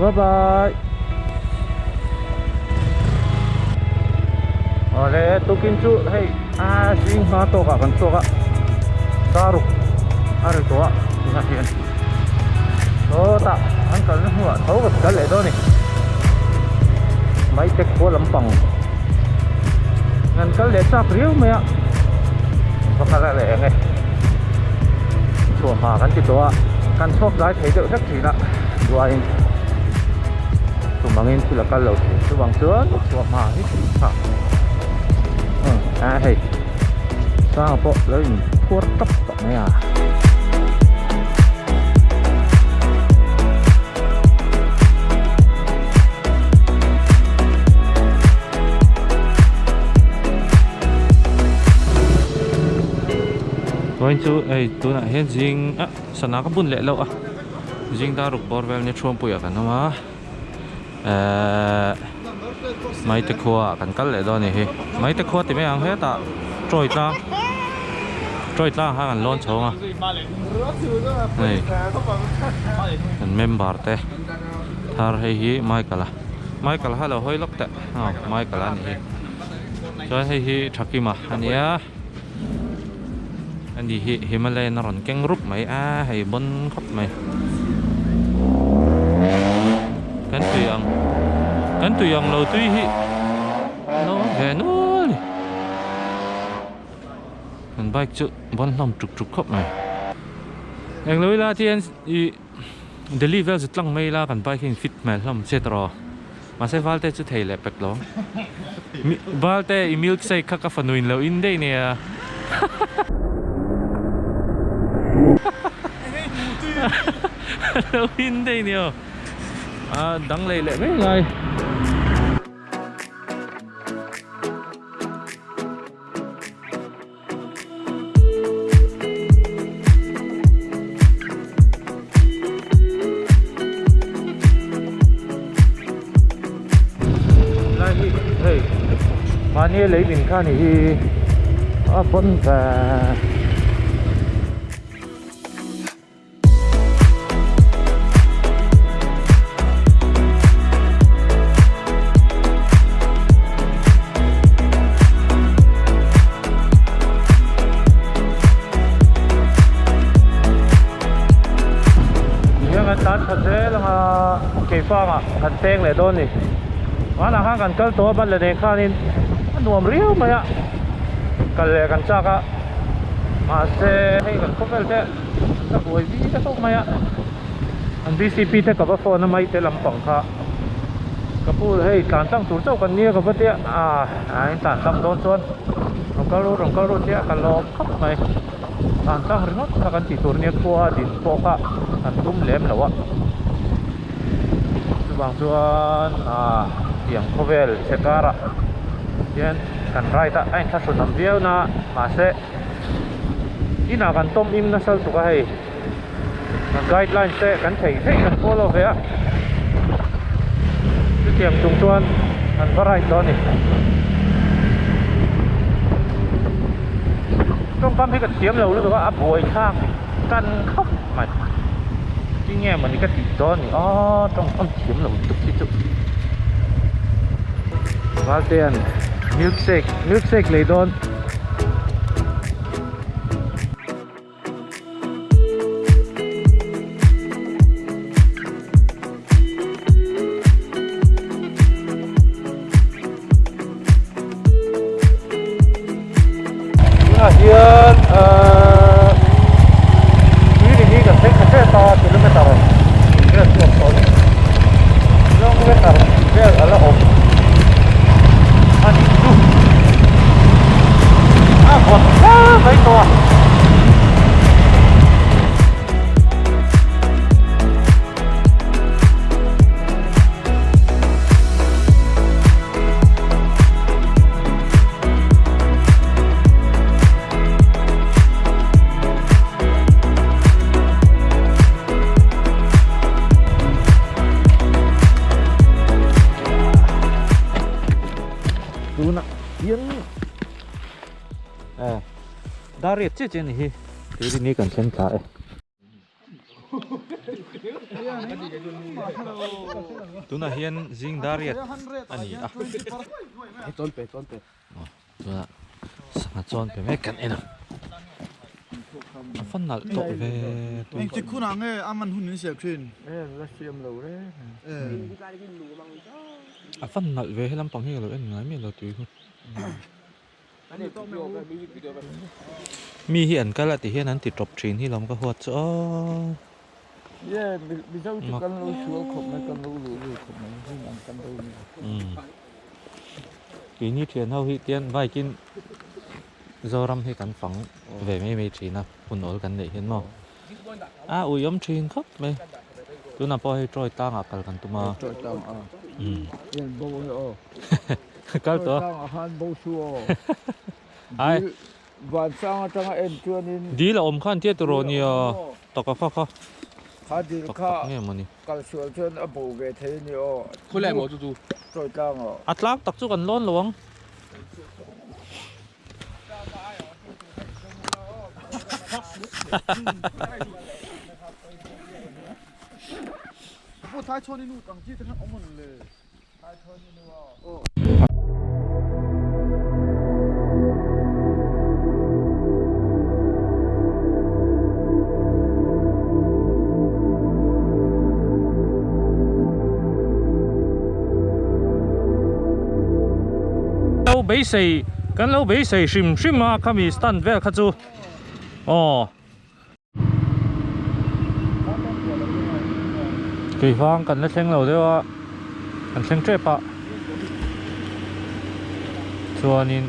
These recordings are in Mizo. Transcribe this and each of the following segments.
Bye bye. Awle tukin chu hei a zing hma tawkah kan chhuak a daruk a ri tawh a tunah hian sawtah an kalna hnuah tho ka kal leh dawn a ni maite khua lampang kan kal leh chak riau mai a va kal a leh eng e chhuah hma kan ti tawh a kan chhuak tlai thei deuh hlek thin a duain tum angin thil a kal lo thin chuvang chuan chhuah hma hi tha a hei sanga pawh lo in phuar tawp tawh mai a. Vawiin chu hei tunah hian zing ah sana ka bun leh loh a zing dar ruk bawr vel nia thuampuiah kan awm a ehh maite khua ah kan kal leh dawn a ni hi maite khua ti mai ang hetah trawi tlang trawi tlang kha kan lawn chhawng a hei kan member te thar hei hi Michael a Michael kha lo hawi lawk teh aw Michael a ni hi chuan hei hi Thakima a nia ani hi Himalayan a rawn keng rup mai a hei bawn khawp mai kan tui ang kan tui ang lo tui hi lo awm ve nual a ni kan bike chu bawn hlawm tuk tuk khawp mai englo ila tihian ih Delhi vel chu tlang mai ila kan bike hi in fit hmel hlawm che tawh mahse valte chu thei leh pek lo valte i milk shake kha ka fanu in lo in daih nia lo in daih nia a dang lei leh mai ngai. Lai hi hei mahni a lei min kha ni hi a pawn ve. Tihian kan tlan tha zel anga keifangah kan peng leh dawn a ni hmanah khan kan kal tawh a ban la nen khanin a nuam riau mai a kal leh kan chak a mahse hei kan khawvel te ka buai vi ta tawk mai a an bcp te ka va phone a mai te lampang kha ka pu hei tlan tlang tur chauh kan nia ka va tia ah a in tlan tlang dawn chuan rawn kal ru rawn kal ru tia ka lawm khawp mai tlan tlang ringawt kha kan tih tur nia khua a din pawh kha kan tum lem lo a chuvang chuan ah tiang khawvel chhe karah hian kan ride a a inthlahrun awm viau na mahse. Inah kan tawm im nasa lutuk a hei kan guidelines te kan thei theih kan follow ve a chutiang chung chuan kan va ride dawn a ni tawngkam hi ka thiam lo lutuk a a buai thlak tan khawp mai tinge mawni ka tih dawn ni aw tawngkam thiam lo lutuk hi chu Valtean milkshake milkshake lei dawn. Tunah hian ahh tui ri hi kan thleng tha tep a kilometer vel chu a awm tawh a ni kilometer vel a la awm a nih chu a vawt hle mai tawh a. Tunah hian eh dar riat chiah chiah a ni hi tui rin hi kan thleng thla e. Tunah hian zing dariat a ni a. Tunah sangha chuan pe mek kan en a. A va nalh tawh ve tui. Engtik hunah nge a man hun in siam thin? A va nalh ve he lampang hi ka lo en ngai miah lo tui khu. Mi hi an kal a ti hian an ti tawp thin hi lawm ka huat chu aw. Keini thian ho hi tian bike in Zoram hi kan fang ve mai mai thin a hun awl kan neih hian maw. A ui awm thin khawp mai. Tunah pawh hei Troy tlangah kal kan tum a. Troy tlang a. Hian bo hi aw. Kal tawh. Troy tlangah khan bo chu aw. Ai. Vansang atanga en chuanin. Dil a awm khan tia turaw nia. Taka kha kha. Kha dil kha kal sual chuan a bo ve thei a ni aw. Khawilai maw chu chu? Troy tlang aw. A tlang tak chu kan lawn lo ang. Lo beisei kan lo beisei hrim hrim a khami stand vel kha chu aw keivang kan la thleng lo deuh a kan thleng tep a chuanin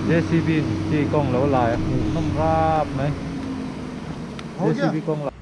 J_C_B in chi kawng lo lai a hmuh nawm rap mai J_C_B kawng lai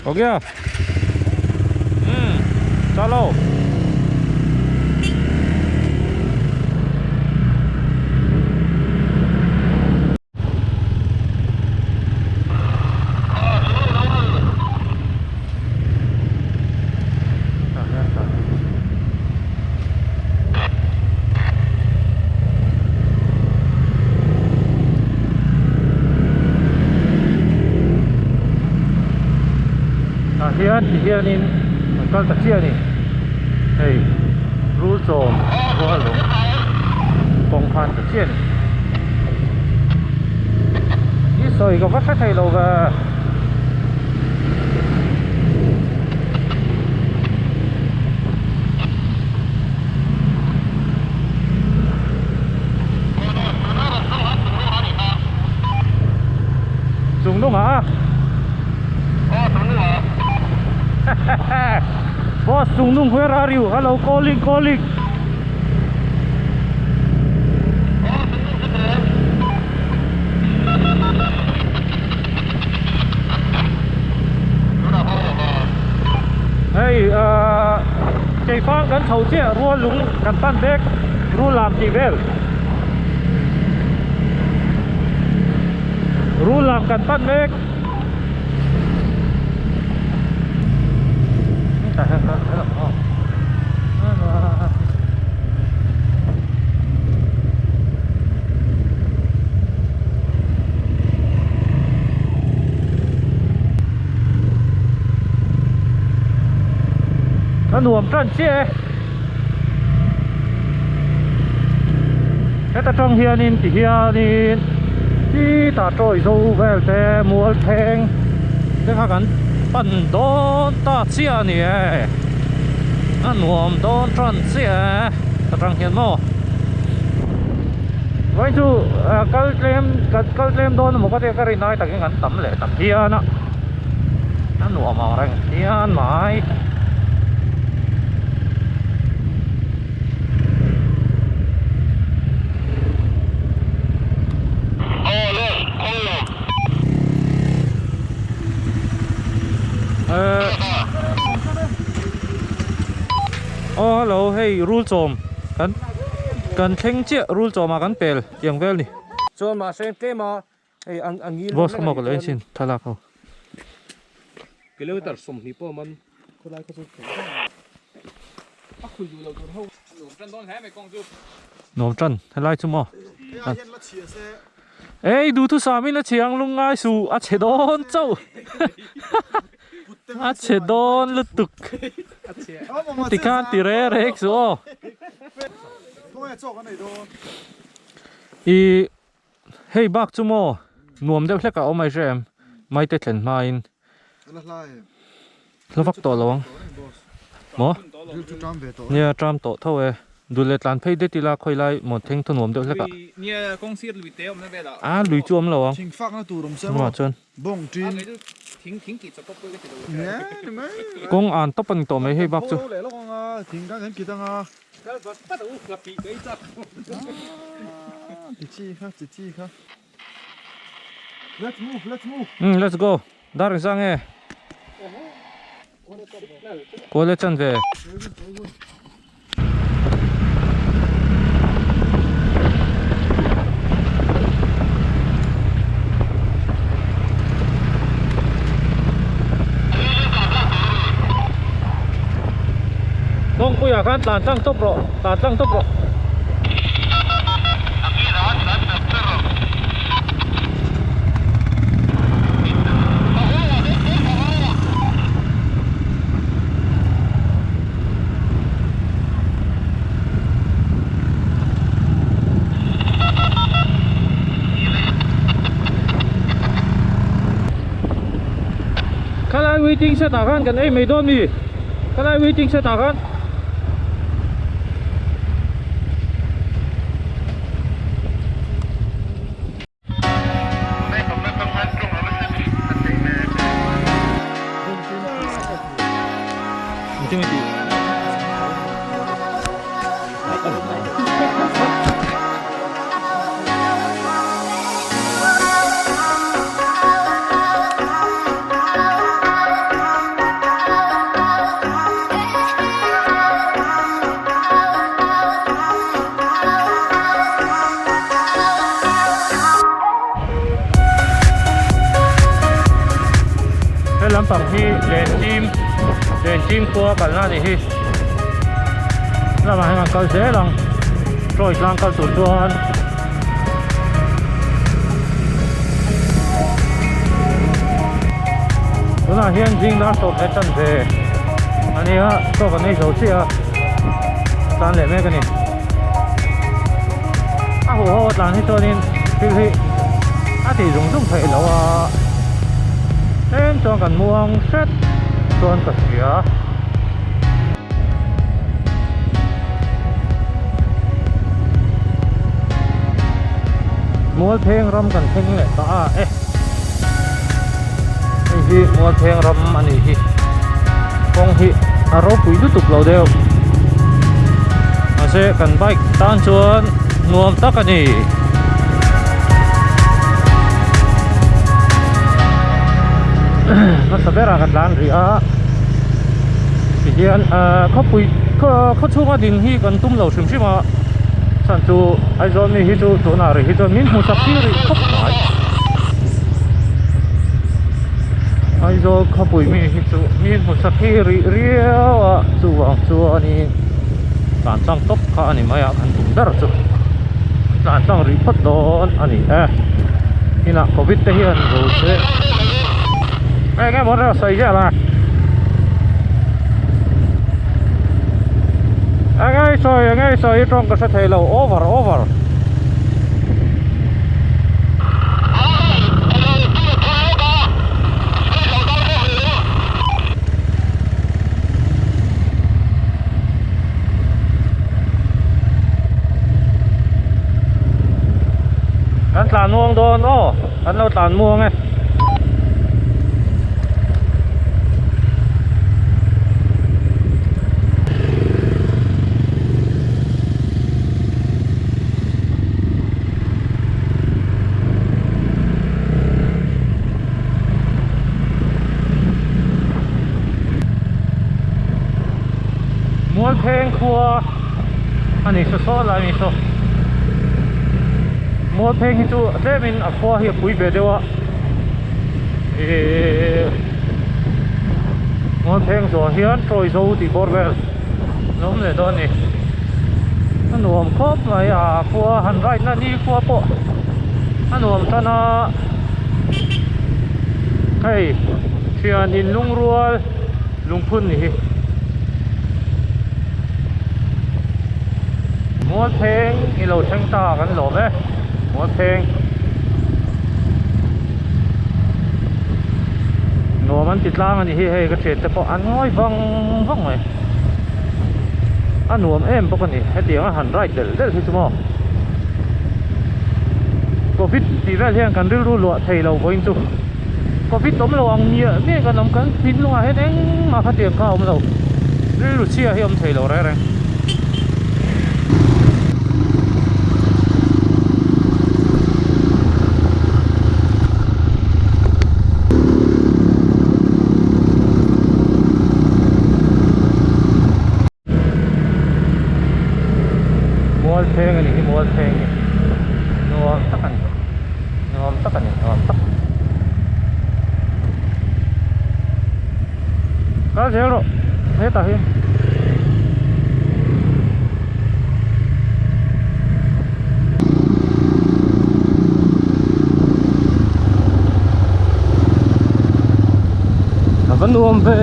Ok a umm chalo. Tah hian ti hianin an kal ta chiah a ni hei rul chawm rual lung kawng khan ta chiah a ni i sawi ka va hre thei lo ve. Chung nung ah Boss Chung nung where are you hello calling calling Hei ahh keifang kan chho chiah rual lung kan pan vek rul lam tih vel rul lam kan pan mek A nuam tan chiah e. Heta tang hianin ti hianin chitah tawi zo vel te mual thleng te kha kan pan dawn ta chiah a ni e. A nuam dawn tan chiah e heta tang hian maw. Vawiin chu kal tlem kal tlem dawn emaw ka tia ka rin ai takin kan tam leh ta phian a a nuam ang reng phian mai. Aw hello hei rul chawm kan kan thleng chiah rul chawm ah kan pel tiang vel ni. Chuan mahse tlem a hei an an ngil Boss kha maw ka lo en chhin thlalak ho. Kilometer 20 pawh man khawlai kha chu a khui duh loh tur ho. Nuam tan helai chu maw Ei duhthusam in a chhe ang lungngai suh a chhe dawn chauh a chhe dawn lutuk tikhan ti reng reng suh aw Ih hei bak chu maw nuam deuh hlek a awm mai hre em maite thlen hmain hla vak tawh lo ang maw nia tram tawh tho e dul leh tlan phei det ila khawi lai maw theng thaw nuam deuh hlek ah a lui chu awm lo ang chungah chuan kawng an tawp a ni tawh mai hei bak chu. Umm let's go dar in sang e kual e chan ve. Kawngpuiah khan tlan tlang tawp rawh tlan tlang tawp rawh. Khalai waiting shed ah khan kan ei mai dawn mi khalai waiting shed ah khan. He lampang hi Lenchim Lenchim khua kalna a nih hi lamah hian an kal zel ang Troy tlang kal tur chuan tunah hian zing dar sawm leh tan ve a nia chaw kan ei zo chiah a a tlan leh mek a ni a huh ho a tlan hi chuanin thil hi a tih zung zung theih loh a tlem chuan kan muang hret chuan ka hria. Mualpheng ram kan thleng leh ta a e hei hi Mualpheng ram a nih hi kawng hi a ropui lutuk lo deuh mahse kan bike tan chuan nuam tak a ni. Hmasa berah ka tlan rih a tihian ahh khawpui khaw chhunga ding hi kan tum lo hrim hrim a chhan chu Aizawl mi hi chu tunah rih hi chuan min hmu chak tir rih khawp mai Aizawl khawpui mi hi chu min hmu chak tir rih riau a chuvang chuanin tlan tlang tawp kha a ni mai a kan tum ber chu tlan tlang rih phawt dawn a ni e inah covid te hian ro se eng emaw reuh sawi zel a eng ei sawi eng ei sawi tawng ka hre thei lo over over. Kan tlan muang dawn aw kan lo tlan muang e. Mualpheng khua a ni saw saw lai ni saw Mualpheng hi chu tlemin a khua hi a pui ve deuh a ihh Mualpheng zawh hian Trawi zo tih bawr vel a awm leh dawn a ni. A nuam khawp mai a khua han ride na ni khua pawh a nuam tan a hei thian in lungrual lungphun ni hi Mualpheng i lo thleng ta kan lawm e Mualpheng nuam an ti tlang a ni hi hei ka thian te pawh an ngawi vang vang mai a nuam em bawk a ni hetiang a han ride delh delh hi chu maw covid tih vel hian kan rilru luah thei lo vawiin chu covid awm lo ang miah miah kan awm kan thinlungah hian engmah khatiang kha a awm lo rilru chhia hi a awm thei lo reng reng. Mualpheng a nih hi mualpheng hi nuam tak a ni nuam tak a ni nuam tak kal zel rawh hetah hian. A va nuam ve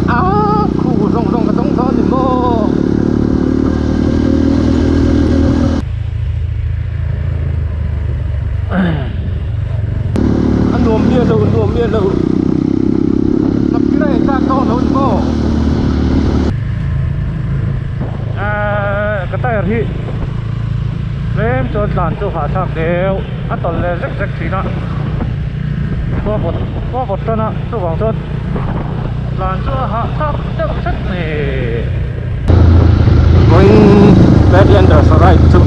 a khu zawng zawng ka tawng dawn ni maw. A nuam miah lo nuam miah lo hnap kira e tlak dawn lo ni maw Ahh ka tyre hi tlem chuan tlan chu hahthlak deuh a tawlh leh zek zek thin a khua vawt khua vawt tan a chuvang chuan tlan chu a hahthlak deuh hret ni. Vawiin Badlanders a ride chu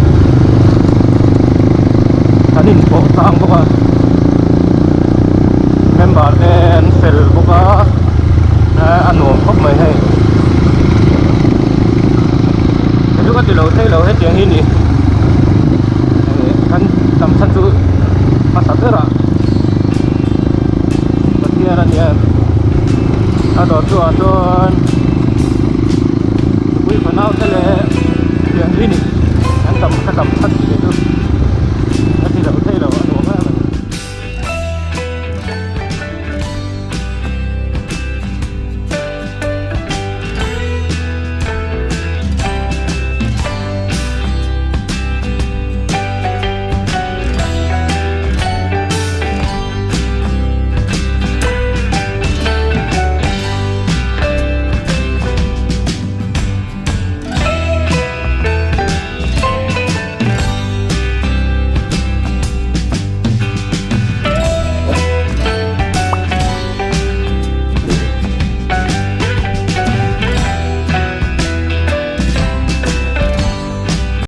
kan inpawh tlang bawk a member te an fel bawk a a nuam khawp mai hei chu ka ti lo thei lo hetiang hi ni kan tam chhan chu hmasa berah Pathian a nia a dawr chu ah chuan nupui fanau te leh thian hi ni an tam ka tam chhan ve.